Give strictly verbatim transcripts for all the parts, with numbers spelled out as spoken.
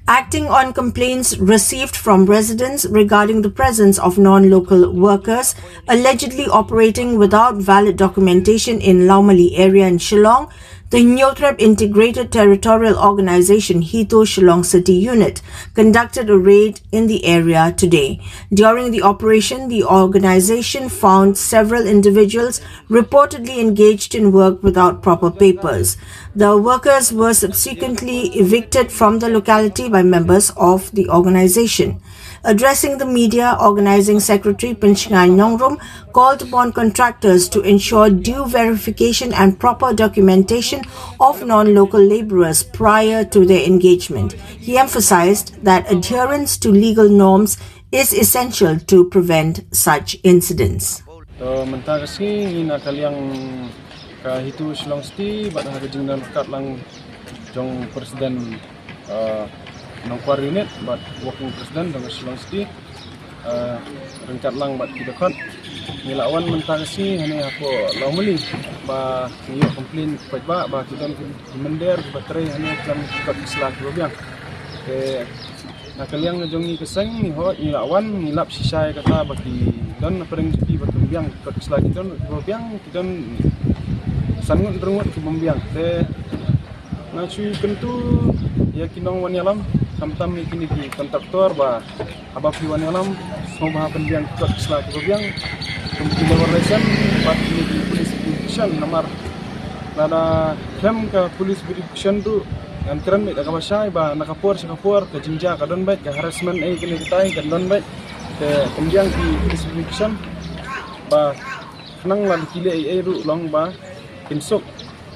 Acting on complaints received from residents regarding the presence of non-local workers allegedly operating without valid documentation in Laumali area in Shillong, the Hynñiewtrep Integrated Territorial Organization HITO Shillong City Unit conducted a raid in the area today. During the operation, the organization found several individuals reportedly engaged in work without proper papers. The workers were subsequently evicted from the locality by members of the organization. Addressing the media, Organizing Secretary Pynshngain Nongrum called upon contractors to ensure due verification and proper documentation of non-local laborers prior to their engagement. He emphasized that adherence to legal norms is essential to prevent such incidents. To mynta ka sngi ngi na ka liang ka HITO Shillong City bad ha ka jingdon ryngkat lang jong president, uh, Nongkwar unit bad working president jong ka Shillong City, uh, ryngkat lang bad ki dkhot. Ngi la wan mynta ka sngi hangne hapoh Laumali ba ngi ïoh complain paidbah ba ki don ki mynder kiba trei hangne khlem ki kot ki sla kiba biang. Te na ka liang jong ngi ka seng ngi hooid ngi la wan ngi lap shisha ïa kata ba ki don na pdeng jong ki ba kim biang ki kot ki sla ki don kiba biang ki don san ngut hynriew ngut ki bym biang. Te nga shu kyntu ïa ki nongwan ïalam khamtam ïa kine ki contractor ba haba phi wan ïalam sngewbha pynbiang ki kot ki sla kiba biang kum ki labour license bad kine ki police verification namar lada khlem ka police verification ruh ngan kren beit da kaba shai ba na ka por sha ka por ka jingjia ka don beit, ka harassment ei kane katai ka don beit. Te pynbiang ki police verification ba khnang lada ki leh ei ei ruh long ba kin suk,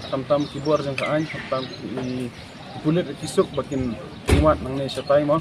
khamtam ki bor jong ka aiñ khamtam ki pulit ki suk ba kin wad nangne shatai mo.